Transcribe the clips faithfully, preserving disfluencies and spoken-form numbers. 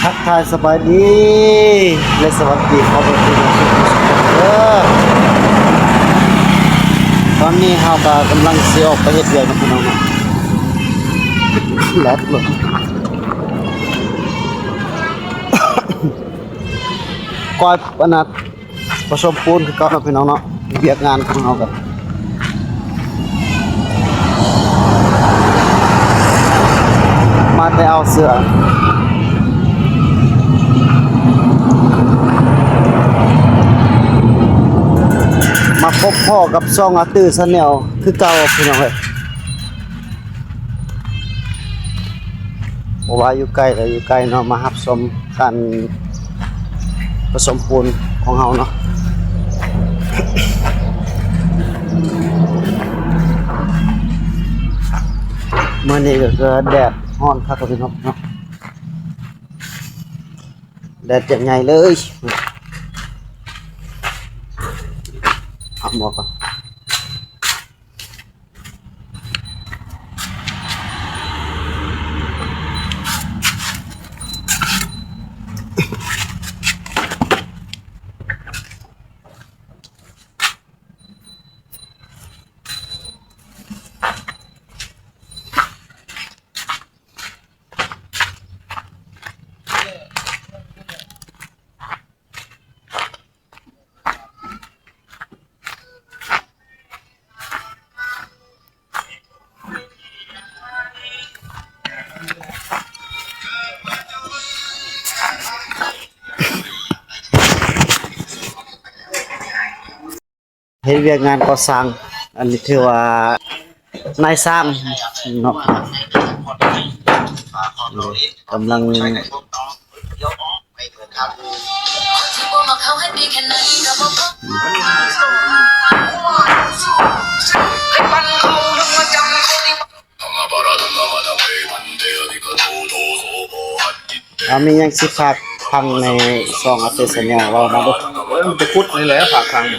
ทักทายสบายดี และสวัสดีขอบคุณทุกท่านเด้อ ตอนนี้เฮาก็กำลังสิออกไปเฮ็ดเวียกนะพี่น้องเนาะ แลดเลย ก้อยอันนั้น ผสมปูนคือเก่าเนาะพี่น้องเนาะ เวียกงานของเฮากัน มาแต่เอาเสื้อ มาพบพ้อกับช่องอาตื้อชาแนลคือเก่าพี่น้องเอ้ย บ่ว่าอยู่ไกลและอยู่ไกลเนาะ มารับชมการผสมปูนของเฮาเนาะ มื้อนี้ก็คือแดดร้อนคักพี่น้องเนาะ แดดอย่างใหญ่เลย เอาหมวกก่อน เฮ็ดเวียกงานก่อสร้าง อันนี้ถือว่านายช่างเนาะ กำลัง เอามีหยังสิฝากฟังในช่องอาเตชแนลเรามาดู โอ้ย มันจะพุดนี่แหละฝากฟัง นี่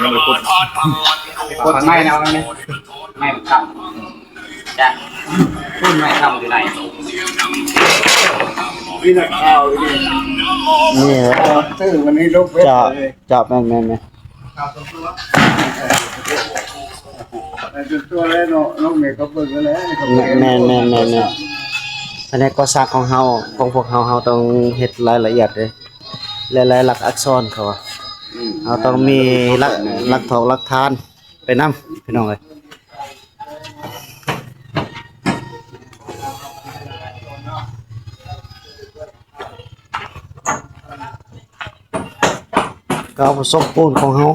มันจะพุด พุดไม่นะ มันไม่ ไม่ครับ จ้ะ พูดไม่ทำอยู่ไหน นี่นักข่าวนี่ นี่ครับ เออ วันนี้ลบเว็บ จ้ะ เลย จ้ะ แม่น แม่น แม่น ข่าวส่วนตัว ข่าวส่วนตัวเลยเนาะ น้องเมย์เขาเบิ่งกันแล้ว แม่น แม่น แม่น แม่น แผนกก่อสร้างของเฮา ของพวกเฮา เฮาต้องเฮ็ดรายละเอียดเด้ และลายลักษณ์อักษรเขาอะ อืม เฮาต้องมีหลัก หลักฐาน หลักฐานไปนำ พี่น้องเอ้ย ก็ผสมปูนของเฮา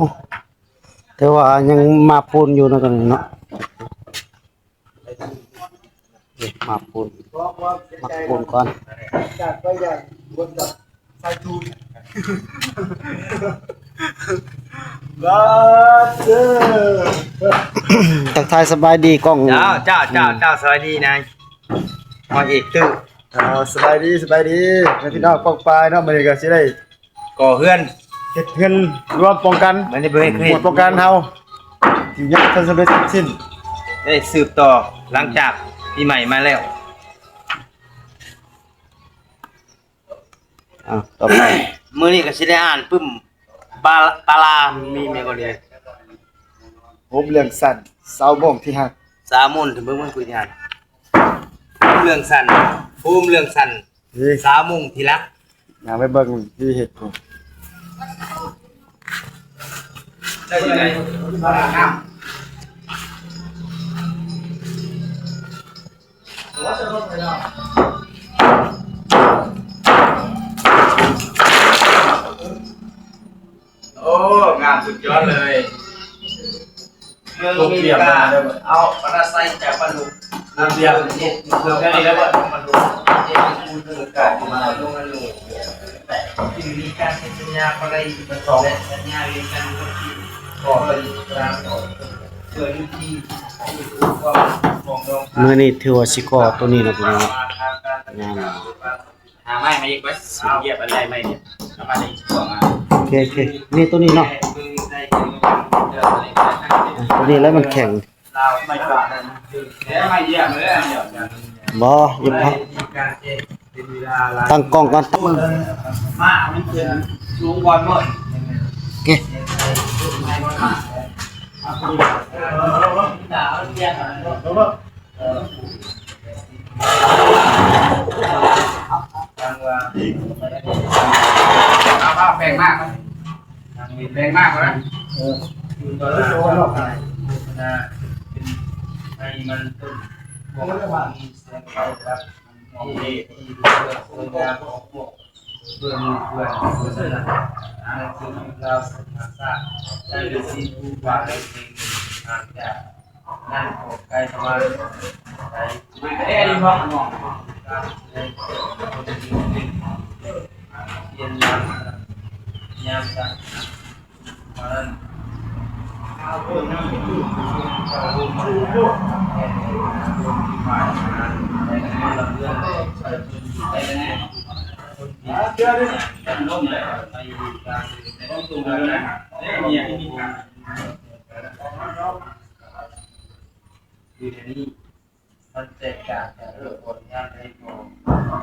แต่ว่ายังมาปูนอยู่นะตอนนี้เนาะ มาปูน มาปูนก่อน ทักทายสบายดีกล้อง เจ้า เจ้า เจ้า เจ้า สบายดีนาย มาอีกตื้อ เออ สบายดี สบายดี พี่น้องป้องปายเนาะ มื้อนี้ก็สิได้ ก่อเฮือน เฮ็ดเฮือนรวมป้องกัน มื้อนี้บ่เฮ็ดเฮือน หมวดป้องกันเฮา ที่ยังทันสำเร็จสิ้น ได้สืบต่อหลังจากปีใหม่มาแล้ว อ่ะ ต่อไป มื้อนี้ก็สิได้อ่านปึ้ม บา ตารามีแม่นบ่เด้ โฮมเรื่องสั้น สาวโมงที่ฮัก สาวโมงถึงเบิ่งมันคุยที่ฮัก โฮมเรื่องสั้น โฮมเรื่องสั้น นี่ สาวโมงที่รัก อยากไปเบิ่งที่เฮ็ดพุ้น ได้อยู่ไหน โอ้ งามสุดยอดเลย เมืองอเมริกา เอาปาราไซต์จากปลาดุก เตรียม เตรียมแค่นี้แล้วบ่ ปลาดุก เตรียมปูนเตรียมกาดมาลงอนุ ที่มีการเซ็นสัญญาปารีสมาสอง และสัญญาเวกันที่ก่อผลิตตราสอง เพื่อยุติความของดอง มื้อนี้ถือว่าสิก่อตัวนี้นะพี่น้อง งาม หาไม้มาอีกไว้ เหยียบอันใดไม้เนี่ย เอามาได้อีกสองอัน โอเค โอเค นี่ตัวนี้เนาะ อ่ะ ตัวนี้แล้วมันแข็ง ลาวไม่กล้านะ แล้วไม่เหยียบเลย เหยียบกัน บ่ หยิบครับ มีการเจ๊ ตั้งกล้องก่อน มา มันเป็นสูงกว่าหมด โอเค เอาผ้าแปรงมากครับ แปรงมากนะ เออ คือตอนนั้นโฆษณาเป็นให้มันต้นพวกมีเสียงเขาครับ มันมองเห็นที่เพื่อนเพื่อนงานของพวกเพื่อนหมู่เพื่อนโฆษณา อ่า คือเราสามารถได้ยินผู้ว่าได้เพลงหนึ่งอาจจะ นั่นก็ใกล้ประมาณ ใกล้ ไม่ได้ดีมากน้อง ครับ เลย เรียนยาม ยามสัก เพราะฉะนั้น เอาเรื่องนั้นไปดู เอาเรื่องนั้นไปดู แก้ไขปัญหาเรื่องที่ผ่านมา แต่ก็มาเรื่องใส่ใจแน่ คนที่ยังล้มเหลวไปอยู่กลางในห้องตรงนั้นนะ เนี่ย อยู่ในนี้ มันแตกต่างจากเรื่องผลงานในกอง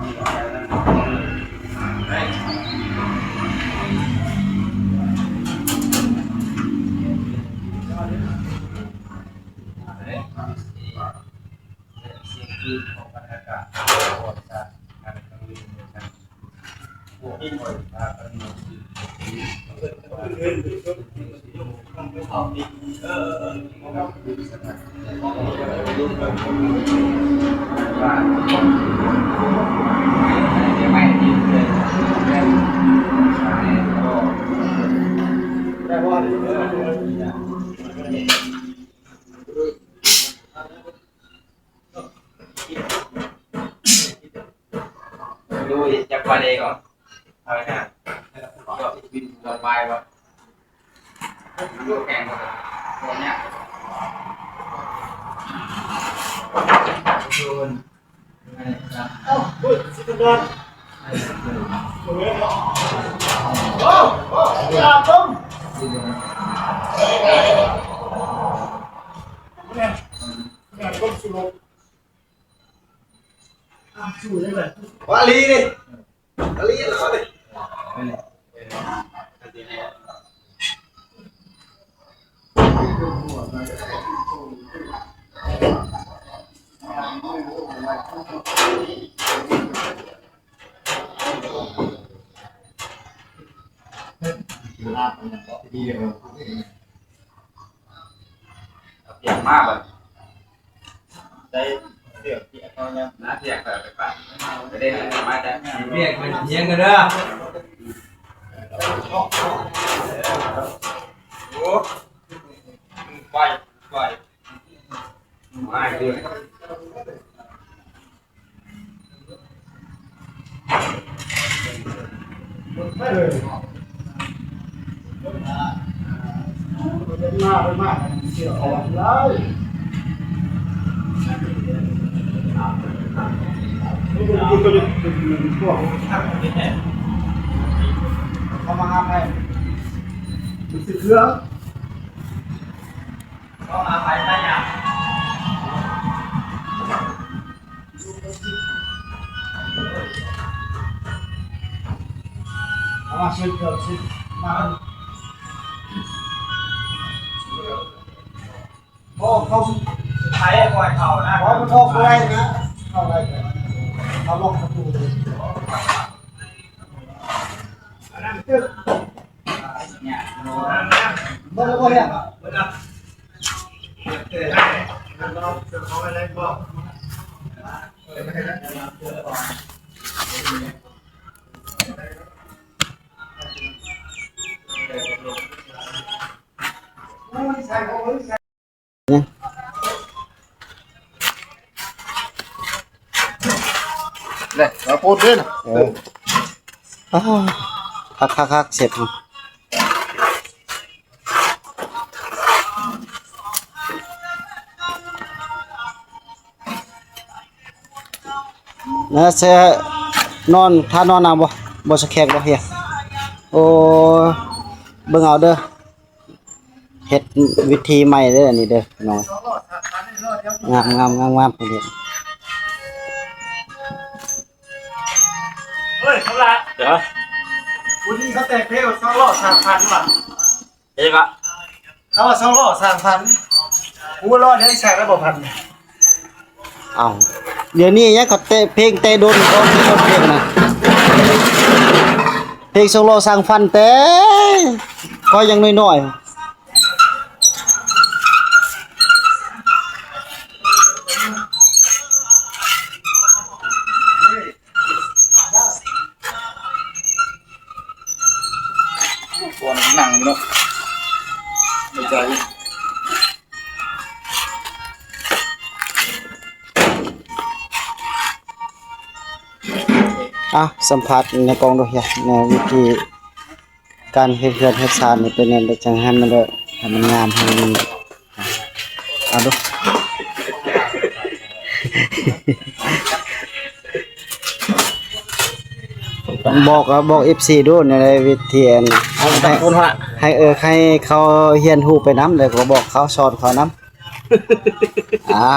มีอย่างนั้น เสียงคลื่นของบรรยากาศประวัติศาสตร์การเมือง ดูอีกจะไปเลยก่อน เอาไปนะ ก็บินลงไปวะ ดูแข่งหมดเลย ตัวเนี้ย โดน เอ้า เฮ้ย สิบเอ็ด โอ้โห โอ้โห อย่าต้ม เนี่ย เนี่ย ต้มสุก ว่าลีนี่ ว่าลีแล้วนี่ เปียกมากเลย ได้เปียกเปียกเขาเนี่ย นะเปียกไปไปไป จะได้มาแต่ เปียกเป็นเพียงกันเด้อ โอ้ ไปไป ไม่ด้วย เขามาหาใคร รู้สึกเรื่อง เขามาไปไปอย่าง เอามาเช็ดเกือบเช็ดมา โอ้ เขา ไทยปล่อยเขานะ ขอมันออกไปนะ เข้าไป เขาล็อกประตูเลย อันนั้นตึก เนี่ย เมื่อแล้วเนี่ย เมื่อแล้ว เนี่ย เราพูดด้วยนะ เออ อ้าว คักคักคัก เสร็จ นะ เสียนอน ถ้านอนนำบ่ บ่สะแขกบ่เฮีย โอ้ เบิ่งเอาเด้อ เฮ็ดวิธีใหม่เด้อ อันนี้เด้อ พี่น้อง งาม งาม งาม งาม เด้อ เฮ้ยเขาละ เดี๋ยว วันนี้เขาแต่งเพลงสองล้อสามพันว่ะ เองอะ เขาว่าสองล้อสามพัน กูว่าล้อเดียวใส่แล้วบ่พัน เอ้า เดี๋ยวนี้ยังเขาแต่เพลงแต่โดนเขาเพลงนะ เพลงสองล้อสามพันแต่ ก็ยังน้อยๆ ก่อนหนังเนาะ ไม่ใจ อ่ะ สัมภาษณ์ในกองด้วยเฮีย ในวิธีการเฮ็ดเฮือนเฮ็ดซานนี่เป็นแนวใดจังให้มันได้ ให้มันงาม ให้มัน เอาดู บอก บอก เอฟซี ดูในวิธีอัน เอา ให้ คนละ ให้ เออ ให้เขาเฮียนฮู้ไปนำ แล้วก็บอกเขา สอนเขานำ อ่า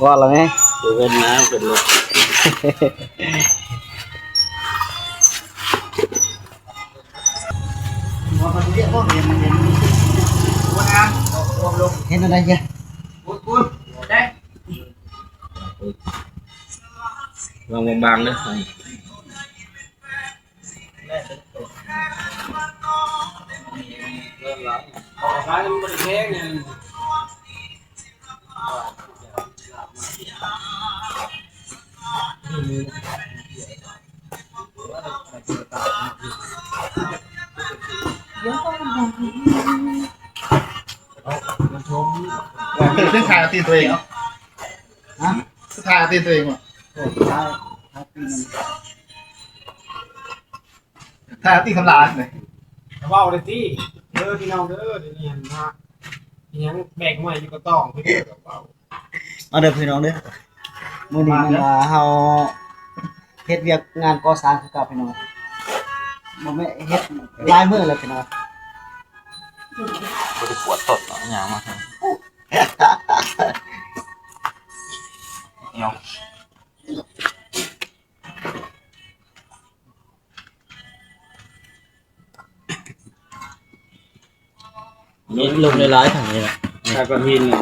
ว่าแล้วไง เป็นน้ำเป็นรถ เห็นอะไรเฮีย วางบางๆเด้อ เดี๋ยวก่อนนะ เออ เรื่องขายเอาตีนตัวเองเหรอ ฮะ สุดท้ายเอาตีนตัวเองเหรอ โอ้ สุดท้าย ท้ายตีนมัน ถ่ายตีคำลาเลย เว้าเลยสิ เด้อพี่น้องเด้อ เดี๋ยวนี้หันมา อิหยังแบกไม้อยู่กระต๊อง พี่น้องเว้า เอาเด้อพี่น้องเด้อ มื้อนี้แม่นว่าเฮาเฮ็ดเวียกงานก่อสร้างคือเก่าพี่น้อง บ่แม่นเฮ็ดหลายมื้อแล้วพี่น้อง บ่ได้ปวดตดหรอก หยังมา เนาะ นี่ลงในไลฟ์ทางนี้นะ ใส่ก้อนหินน่ะ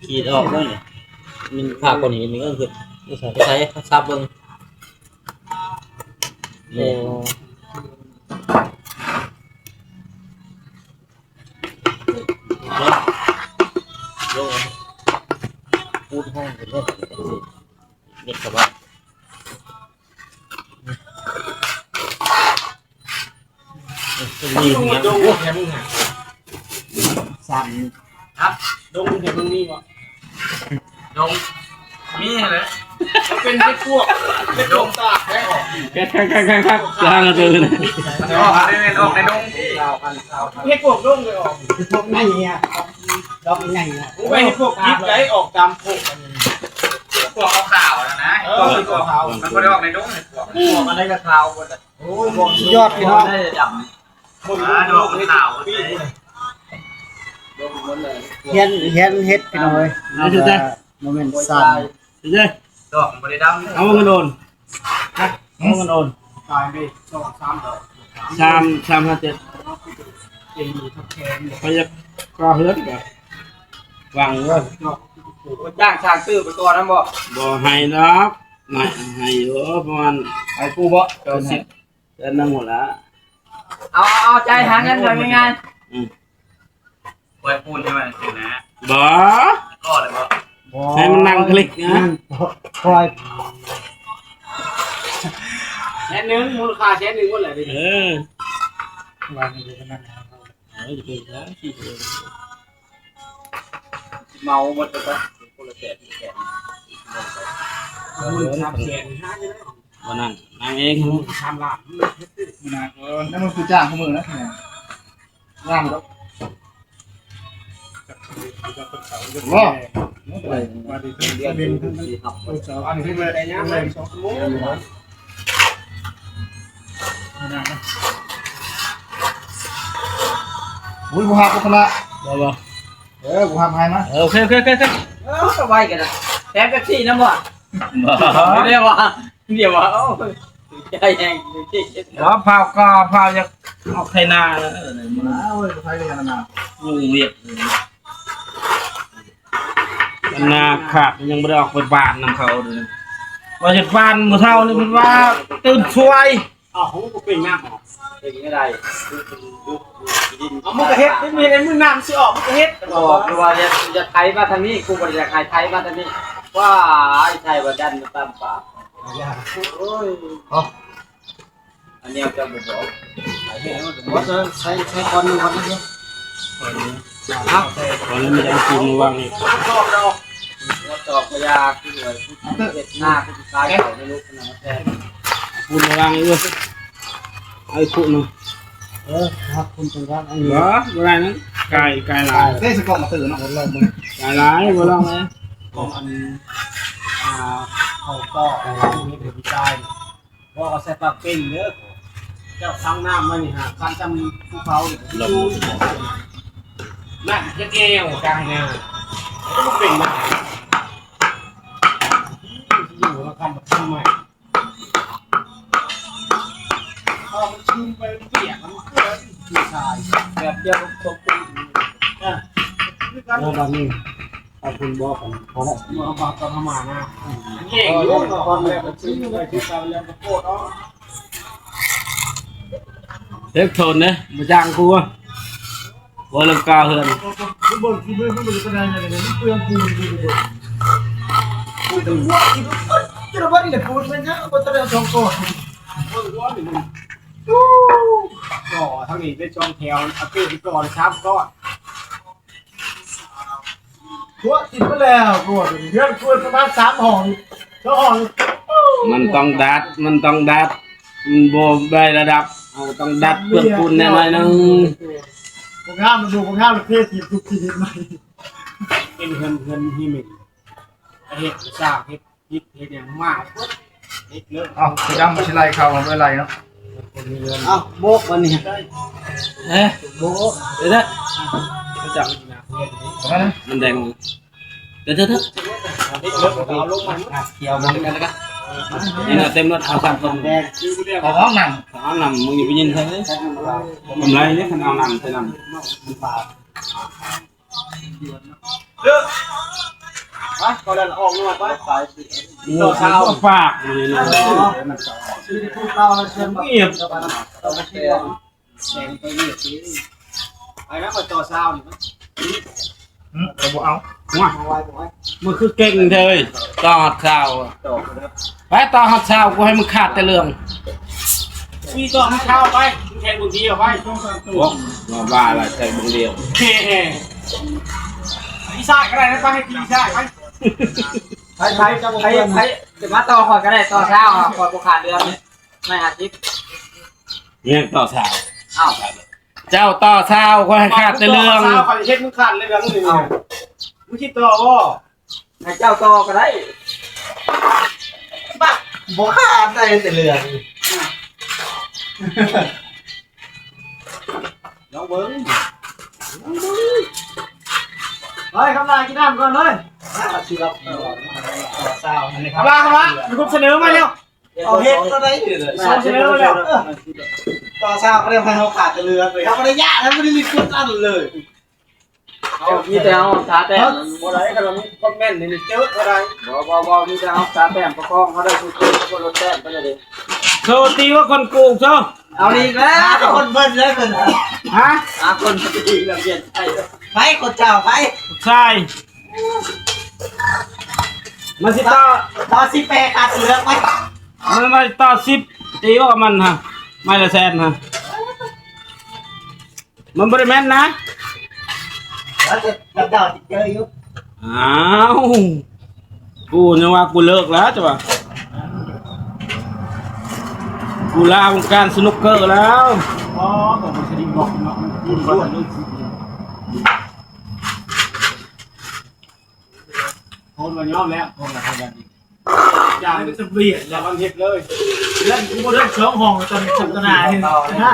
ขีดออกด้วยนี่ มันผ่าก้อนหินนี่ก็คือ ใส่ ใส่ซับเบิ่ง นี่ โอ้ ลง พูดห้องกันเลย เด็กสบาย นี่ ดงแถวมึงหา สั่น ครับ ดงแถวมึงมีบ่ ดง มีแหละ มันเป็นเห็ดปวก เห็ดปวกตากแท้ออก ครับ ครับ ครับ ครับ ล้างเอาตัวเลย มันออกใน ออกในดง เห็ดปวกดงเลยออก พวกไหนเนี่ย ดอกไหนเนี่ย โอ้ย เห็ดปวกดิบไหลออกตามโคกอันนี้ พวกขาวๆนะนะ เออ พวกขาวๆ มันบ่ได้ออกในดง พวก พวกอะไรก็ขาวหมดอะ โอ้ย สุดยอดพี่น้อง ได้ดำ คน อ่า ดอกขาว เฮียน เฮียนเฮ็ดพี่น้องเอ้ย เอาสิจ๊ะ โมเมนต์สั้น เจ๊ ดอกมันบ่ได้ดำ เอาเงินโอน ฮะ เอาเงินโอน จ่ายไปสองสามดอก สาม สามห้าเจ็ด เอ็นดีทับแขน เขาอยากก่อเฮือนบ่ หวังว่า ดอก จ้างช่างตื้อไปก่อนนะบ่ บ่ให้ดอก ไม่ให้อยู่ประมาณ ให้กูบ่ เก้าสิบ เดือนหนึ่งหมดละ เอา เอาใจหาเงินทำยังไง อืม ไว้ปูนให้มันสินะ บ่ ก็เลยบ่ ให้มันนั่งคลิกนะ นั่งคอย แสนหนึ่ง มูลค่าแสนหนึ่งหมดเลยดิ เออ วางอยู่ตรงนั้นนะครับ เออ จะเป็นแล้วที่เดียว เมาหมดเลยปะ คนละแสน แสน หมื่นสามแสนห้า วันนั้นนางเอง สามล้าน นั่นมันคือจ้างของมึงนะ ว่างแล้ว ว้าว อันนี้เป็นอะไรนะ อุ้ย กูหักกูชนะ ได้บ่ เออ กูหักให้มา เออ โอเค โอเค โอเค โอเค เออ สบายกันนะ แถมเป๊ปซี่นำบ่ บ่ เดี๋ยวว่า เดี๋ยวว่า โอ้ย ใจแฮง ว่าเผาก็เผาอยากออกไถนาแล้ว เออ มา โอ้ย ไผเรียนนา อยู่เวียก นาขาดยังบ่ได้ออกไปบ้านนำเขาเลย ว่าจะบ้านมื้อเช้านี่เพิ่นว่าตื่นสวย อ้าว ของกูเป็นน้ำออก เป็นไม่ได้ เอา มึงก็เฮ็ด ไม่มีอะไร มึงน้ำสิออก มึงก็เฮ็ด บอกคือว่าอย่า อย่าไถมาทางนี้ กูบ่ได้อยากให้ไถมาทางนี้ ว้าย ไถว่าดันมาตามปาก โอ้ย อันนี้เอาจำบ่บอก ว่าจะใช้ ใช้ก้อนหนึ่งก่อนนะเนี่ย ฮะ ตอนนี้มันจะเอาปูนมาวางอีก มาตอกดอก มาตอกพญาคือว่าเฮ็ดหน้าคือขายเขาไม่รู้ขนาดนั้นแท้ ปูนมาวางอีกเว้ย เอาอีกคู่หนึ่ง เออ ครับ คุณจังหวัดอันนี้ บ่ บ่ได้นะ ไก่ ไก่หลาย เต้สกองมาตื่นเนาะ บ่ลองมึง ไก่หลาย บ่ลองเลย ของอัน อ่า เขาก็เอาไว้เฮ็ดให้ผู้ชาย บ่เอาใส่ปากเป้งเด้อ เจ้าขังน้ำไว้นี่ฮะ คันจำภูเขานี่ ลง นั่นจะแก้วกลางนา มันเป็นน้ำ อยู่แล้วคันทำไม พอมันชื้นไปมันเปียกมันเปื้อนขี้ทราย แบบเดียวกับตกปูน อ่ะ คือกัน แล้วบัดนี้ เอาคุณบอกกัน พอแล้ว เอามาตอนทำมานะ แห้งอยู่เนาะ ตอนแรกมันชื้นไปที่เก่าแล้วก็โคตรเนาะ เล็กทนนะ มาจ้างกูอะ บ่เรื่องกาเฮือน มันบ่ มันบ่ มันบ่ได้ปานใดนะ มันเปลืองปูนอยู่เด้อ กูจะว่าอีก จะว่านี่แหละ ปูนมันนะ บ่ต้องได้เอาสองก้อน เบิ่งหัวนี่มัน ดู ก่อทางนี้ได้สองแถว เอาเปรียบก่อนสามก้อน หัวกินมาแล้ว กูว่าเพื่อนกูประมาณสามห้อง สองห้อง มันต้องดัด มันต้องดัด มันบ่ได้ระดับ เอาต้องดัดเพื่อนปูนแน่หน่อยหนึ่ง บ่งาม มันดูบ่งาม มันเท่ ทีมทุกทีมใหม่ เป็นเฮือน เฮือนที่หนึ่ง เฮ็ดสร้าง เฮ็ด เฮ็ด เฮ็ดหยังมาก เฮ็ดเลิก เอ้า สิดำสิไล่เข้า มันบ่ไล่เนาะ คนมีเงิน เอ้า โบกวันนี้ เอ๊ะ โบก เดี๋ยวนะ รู้จัก มันแดง เดี๋ยวเถอะเถอะ เอาลงมา เขียวมันกันแล้วกัน นี่นะ เต็มรถ เอาสามคน แดง เอาห้องน้ำ เอาน้ำ มึงอย่าไปยินเถอะ กำไรเนี่ย คันเอาน้ำใส่น้ำ มันปลา เด้อ ไป ก็แล้วออกมา ไป ไป ต่อเช้า ปากเลยนะ ซื้อที่พวกเราเชิญมา เงียบ เราไปนะ เราไปเที่ยว แสงไปเรื่อยสิ ไปนะ มาต่อเช้านี่นะ อืม ก็บ่เอา ว้า เอาไว้ เอาไว้ มันคือเก่งเถอะ ต่อข่าว ต่อครับ ไปต่อฮอดเช้า กูให้มึงขาดแต่เรื่อง มีต่อฮอดเช้าไป มึงแทนบุญทีเอาไป โอ้ มาว่าอะไรแทนบุญเดียว เฮ้ พี่ชายก็ได้นะ ไปให้พี่ชายไป ไป ไป ไป ไป จะมาต่อข่อยก็ได้ ต่อเช้าอ่ะ ข่อยบ่ขาดเรื่องนี่ ไม่อาทิตย์ เนี่ยต่อเช้า อ้าว เจ้าต่อเช้า ข่อยให้ขาดแต่เรื่อง ต่อเช้า ข่อยเฮ็ดมึงขาดเรื่องนี่ อ้าว มึงคิดต่อบ่ ให้เจ้าต่อก็ได้ บ้า บ่ขาดได้แต่เรื่อง ลองเบิ่ง เฮ้ย คำลากินน้ำก่อนเลย อ่า สิรับต่อ ต่อเช้า อันนี้ครับ คำลา คำลา มีคนเสนอมาแล้ว เอาเฮ็ดก็ได้ ส่งเสนอมาแล้ว เออ ต่อเช้าก็ได้ ให้เขาขาดแต่เรือเลยครับ บ่ได้ยากนะ บ่ได้มีคนอันเลย เอา มีแต่เอาสาแต้ม บ่ได้ คันเรามีคอมเมนต์นี่เจอบ่ได้ บ่ บ่ บ่ มีแต่เอาสาแต้มประคองเขาได้ ทุกคน คนลดแต้มไปเลยดิ โชว์ตีว่าคนโกงซะ เอาอีกแล้ว หาคนเบิ่นเลยเพิ่น ฮะ หาคนตีแล้วเปลี่ยนใจ ไปคนเจ้าไป ใช่ มาสิต่อ ต่อสิบแปดขาดเหลือไป มันมาต่อสิบ ตีว่ามันฮะ ไม่ละแสนฮะ มันบ่ได้แม่นนะ แล้วจะ จะเดาเจออยู่ อ้าว กูยังว่ากูเลิกแล้วจ้ะวะ กูลาวงการสนุกเกอร์แล้ว อ๋อ ผมมันสนิทบอกเนาะ มันพูดว่าเรื่องสิ โทษมายอมแล้ว โทษมาทำแบบนี้ อย่างนี้จะเบียดแล้วมันเฮ็ดเลย แล้วกูบ่ได้สองห้องตอนสัปดาห์นี่นะ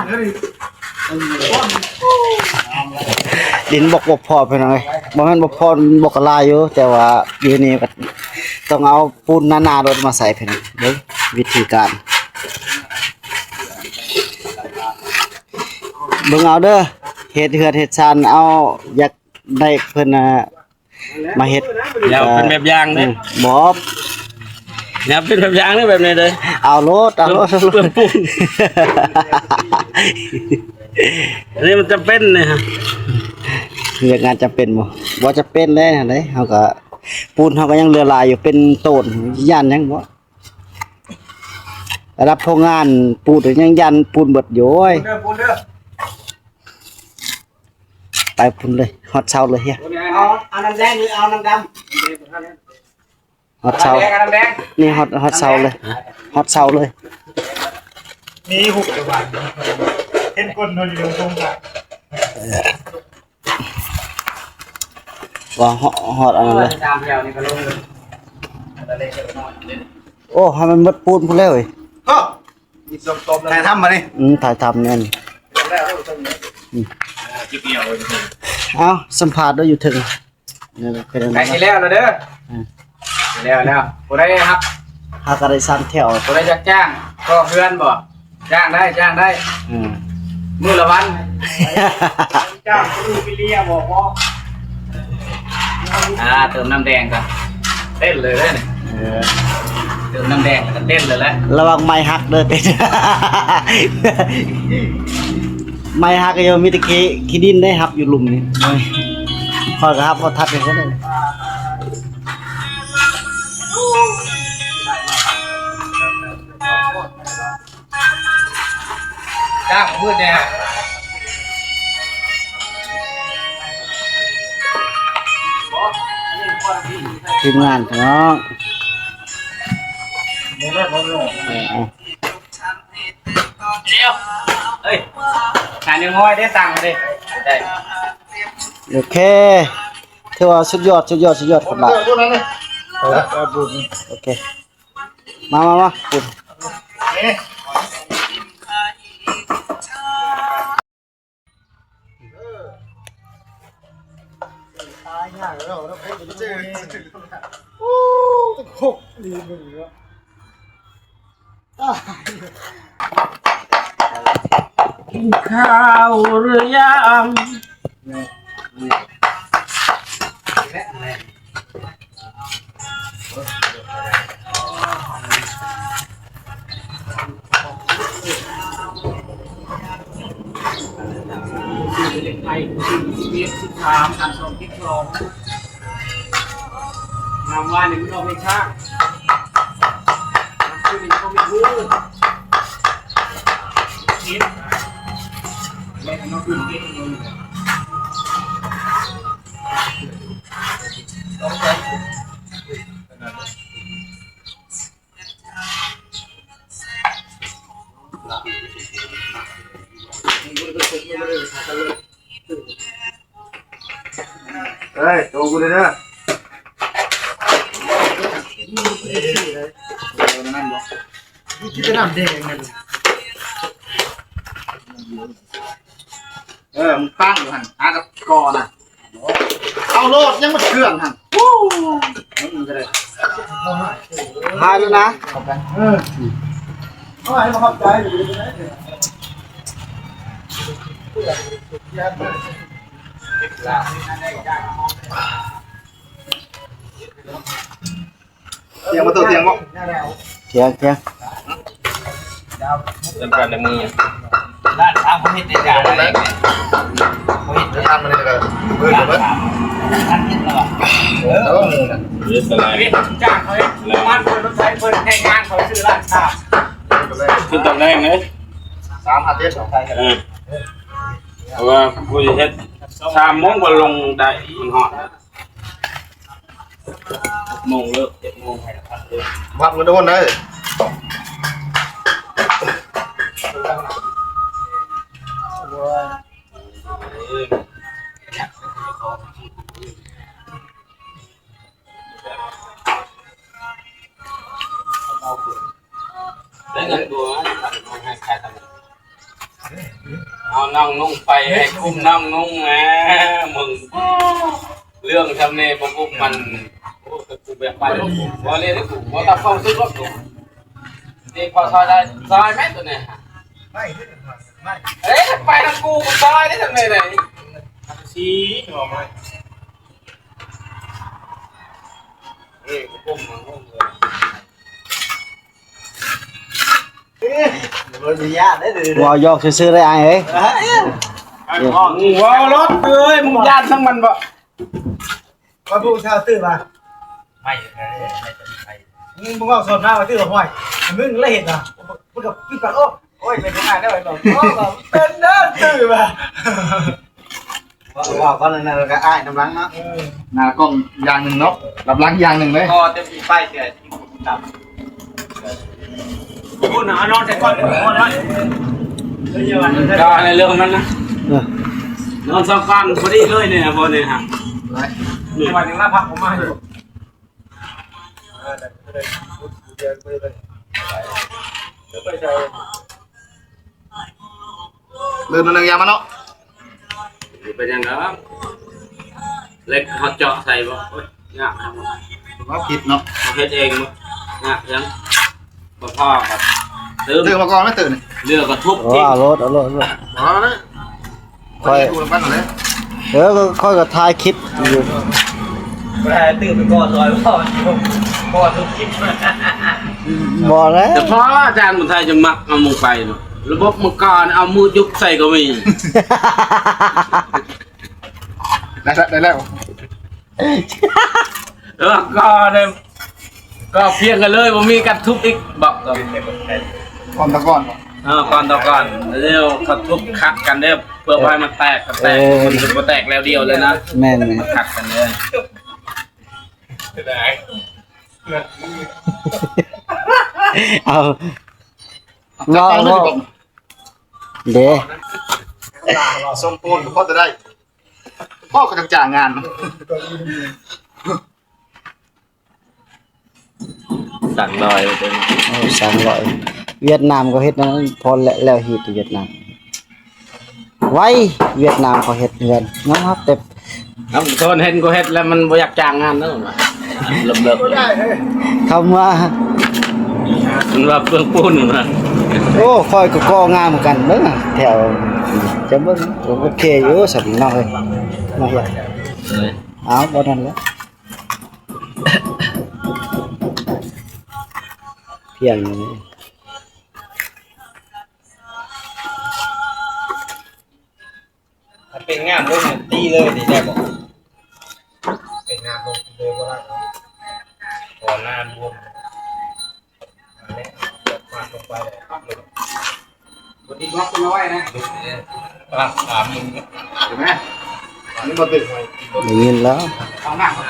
ดินบกบ่พอพี่น้องเอ้ย บ่แม่นบ่พอ มันบกกะลายอยู่ แต่ว่าอยู่นี่ก็ ต้องเอาปูนหนาๆโลดมาใส่เพิ่น เบิ่งวิธีการ เบิ่งเอาเด้อ เฮ็ดเฮือนเฮ็ดซาน เอา อยากได้เพิ่นน่ะมาเฮ็ด อย่าเป็นแบบอย่างเด้อ อืม บ่ อย่าเป็นแบบอย่างเด้อ แบบนี้เด้อ เอาโลด เอาโลด เอาโลด เปลืองปูน อันนี้มันจำเป็นเนี่ยฮะ เวียกงานจำเป็นบ่ บ่จำเป็นเลยหั่นเด้ เฮาก็ ปูนเฮาก็ยังเหลือหลายอยู่ เป็นโตน ย้านหยังบ่ ระดับโรงงานปูนยังย้านปูนเบิดอยู่ โอ้ย ปูนเด้อ ปูนเด้อ ไปพุ้นเลย ฮอดเสาเลยเฮีย เอา เอาน้ำแดงหรือเอาน้ำดำ ฮอดเสา น้ำแดง เอาน้ำแดง นี่ฮอด ฮอดเสาเลย ฮอดเสาเลย มีหุบจังหวัด เห็นคนนอนอยู่ตรงกลาง ว่าฮอด ฮอดอันนั้นเลย ตามแถวนี่ก็ลงเลย โอ้ ให้มันหมดปูนพุ้นแล้วเว้ย ก็ ถ่ายทำมานี่ อืม ถ่ายทำเนี่ย อืม เอา สัมภาษณ์ด้วยอยู่เทิง เนี่ย เป็นยังไง ใกล้สิแล้วแล้วเด้อ อืม สิแล้วแล้ว ผู้ใดครับ หากอะไรสามแถว ผู้ใดอยากจ้าง ก็เฮือนบ่ จ้างได้ จ้างได้ อืม มื้อละวัน จ้างผู้ไปเลียบ่พอ อ่า เติมน้ำแดงก่อน เต้นเลยเด้อเนี่ย เออ เติมน้ำแดงแล้วก็เต้นเลยแหละ ระวังไม้หักเด้อ เต้น ไม้หักอยู่ มีแต่ขี้ ขี้ดินได้หักอยู่หลุมนี่ ข้อยก็หักบ่ทันเลย จ้างมืดเนี่ย ทีมงานพี่น้อง เดี๋ยว เอ้ย หาหนึ่งห้อยได้ตังค์เลย ได้ โอเค ถือว่าสุดยอด สุดยอด สุดยอด คนละ โอเค มา มา มา คุณ ตายยากแล้วเราคนเจอ โอ้ ตะคกดีมึงเนาะ กินข้าวหรือยัง ไทย สิบเอ็ด สิบสาม สามสอง สิบสอง งามว่านี่มันออกไม่ช้า มันคือมันก็ไม่รู้ เอ็ด และมันก็คือเอ็ด เฮ้ย โตกูเลยเด้อ กินแต่น้ำแดงนั่น เออ มึงตั้งอยู่หั่น หากับกอน่ะ เอาโลด ยังมันเครื่องหั่น มึงก็ได้ หายแล้วนะ เออ เอาให้มาขอบใจอยู่ดีนะ เตียงประตูเตียงบ่ เถียง เถียง เรื่องการในมือ ด้านสามเขาเห็นในการอะไรเนี่ยเขาเห็น จะทำอะไรก็เพื่อน ด้าน เพื่อน สามท่านเห็นแล้วอะ เออ แล้วก็หมู่น่ะ เรื่องอะไร เรียกจ้างเขาเองมันเปิดรถไฟเปิดแข่งงานเขาซื้อร้านชา ขึ้นตำแหน่งเลย สามพันเจ็ดสองพัน เออ เพราะว่าผู้เฮ็ด สามโมงก็ลงได้ มันฮอด หกโมงเลิก เจ็ดโมงให้ละพักเลิก วัดมันโดนได้ ได้เงินตัว เอาน้องนุ่งไปให้คุ้มน้องนุ่งแหม มึง เรื่องทำเลบ่คุ้มมัน โอ้ กูแบบไปลูกกูบ่เลยกูบ่ตัดความสุขหรอกกูนี่พอซอยได้ซอยแม่ตัวเนี่ย ไม่ไม่ เอ้ยไปทางกูกูซอยได้ทางไหนเลยสีออกมาเอ้ยกูก้มมาก้มเลย เอ้ยมันมีญาติได้เลย ว่าหยอกซื่อๆได้อ้ายเอ้ย ว้าวรถเอ้ยมึงย่านทั้งมันบ่ ว่าพวกเช้าตื่นมา ไม่ไม่ไม่ไม่ มึงมึงเอาสดหน้ามาตื่นมาห้อย มึงแล้วเห็นอ่ะ มึงกับพี่ปากโอ้ โอ้ยเป็นยังไงได้ไหมบอก โอ้บอกเป็นเด้อตื่นมา ว่าว่าว่านั่นน่ะก็อ้ายน้ำหลังเนาะ เออ หน้ากล้องอย่างหนึ่งเนาะ รับหลังอย่างหนึ่งเลย พอเต็มที่ไปเสียที่ผมตับ พูดหนานอนแต่ก่อนนอนนะ ก็ในเรื่องของมันนะ เออ นอนสองก้อนพอดีเลยเนี่ยพอเนี่ยฮะ จังหวัดหนึ่งละพักผมมาอยู่ เดินมาหนึ่งยามมาเนาะ เป็นยังไงครับ เล็กเขาเจาะใส่บ่โอ้ยยากครับ ว่าผิดเนาะ เขาเฮ็ดเองบ่ยากยังบ่พอครับตื่น ตื่นมาก่อนไม่ตื่น เรือก็ทุบ โอ้ ทิ้ง เอารถเอารถเอารถ อ๋อเลย ค่อย ดูมันเลย เออก็ค่อยก็ถ่ายคลิปอยู่ ไม่ได้ตื่นไปก่อนเลยพ่อพ่อทุกคลิป บอกแล้ว แต่พ่ออาจารย์มันไทยจะมักเอามึงไปเนาะระบบมังกรเอามือจุกใส่ก็มี ได้แล้วได้แล้ว เออก็เนี่ยก็เพียงกันเลยบ่มีการทุบอีกบอกก็ ก่อนตะก่อน เออก่อนต่อก่อนเดี๋ยวเขาทุบคักกันเด้อเพื่อให้มันแตกก็แตก เออ มันจะบ่แตกแล้วเดียวเลยนะ แม่นๆ มันคักกันเลย เอา จับ เว้า เอาเลย เว้า ดีกว่า เด้ สมปูนพ่อจะได้ พ่อก็จะจ้างงาน สั่งลอยไปเต็ม โอ้สั่งลอย เวียดนามก็เฮ็ดนั้นพอแล้ว แล้วเฮ็ดเวียดนาม ไว้ เวียดนามเขาเฮ็ดเฮือนงามครับแต่ น้ำต้นเห็นก็เฮ็ดแล้วมันบ่อยากจ้างงานเนาะเลิกเลิก บ่ได้เลย คำว่า มันว่าเปลืองปูนนะ โอ้ค่อยก็ก่องามเหมือนกันเด้อแถวจะเบิ่งโอเคอยู่สักหน่อยมาเฮ็ด เลย เอาบ่นั่นแหละเพียงนี้ ถ้าเป็นงามลงเนี่ยตีเลยนี่ได้บ่เป็นงามลงตีเลยบ่ได้เนาะขอหน้าบวมอันนี้มาลงไปเลยปั๊บเลย บางทีบล็อกมันเอาไว้นะ อ่ะสามหมื่น เห็นไหม อันนี้มาตึก ได้ยินแล้ว เอาหน้ามา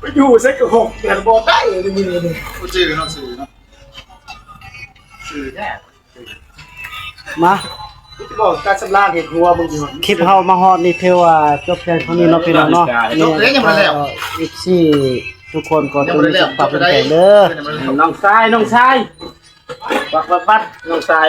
ไปอยู่ใส่กระหกแต่บ่ได้เลยมือเลย โอเคเนาะ สี่เนาะ สี่แน่ มา บอกการสำราญเห็นหัวมึงอยู่ คลิปเฮามาฮอดนี่ถือว่าจบเพียงเท่านี้เนาะพี่น้องเนาะ จบแล้วยังบ่ได้แล้ว เอฟซีทุกคนก็ ยังบ่ได้แล้ว ต้องมีสุขภาพเข้มแข็งเด้อ น้องชายน้องชาย ปักปักปักน้องชาย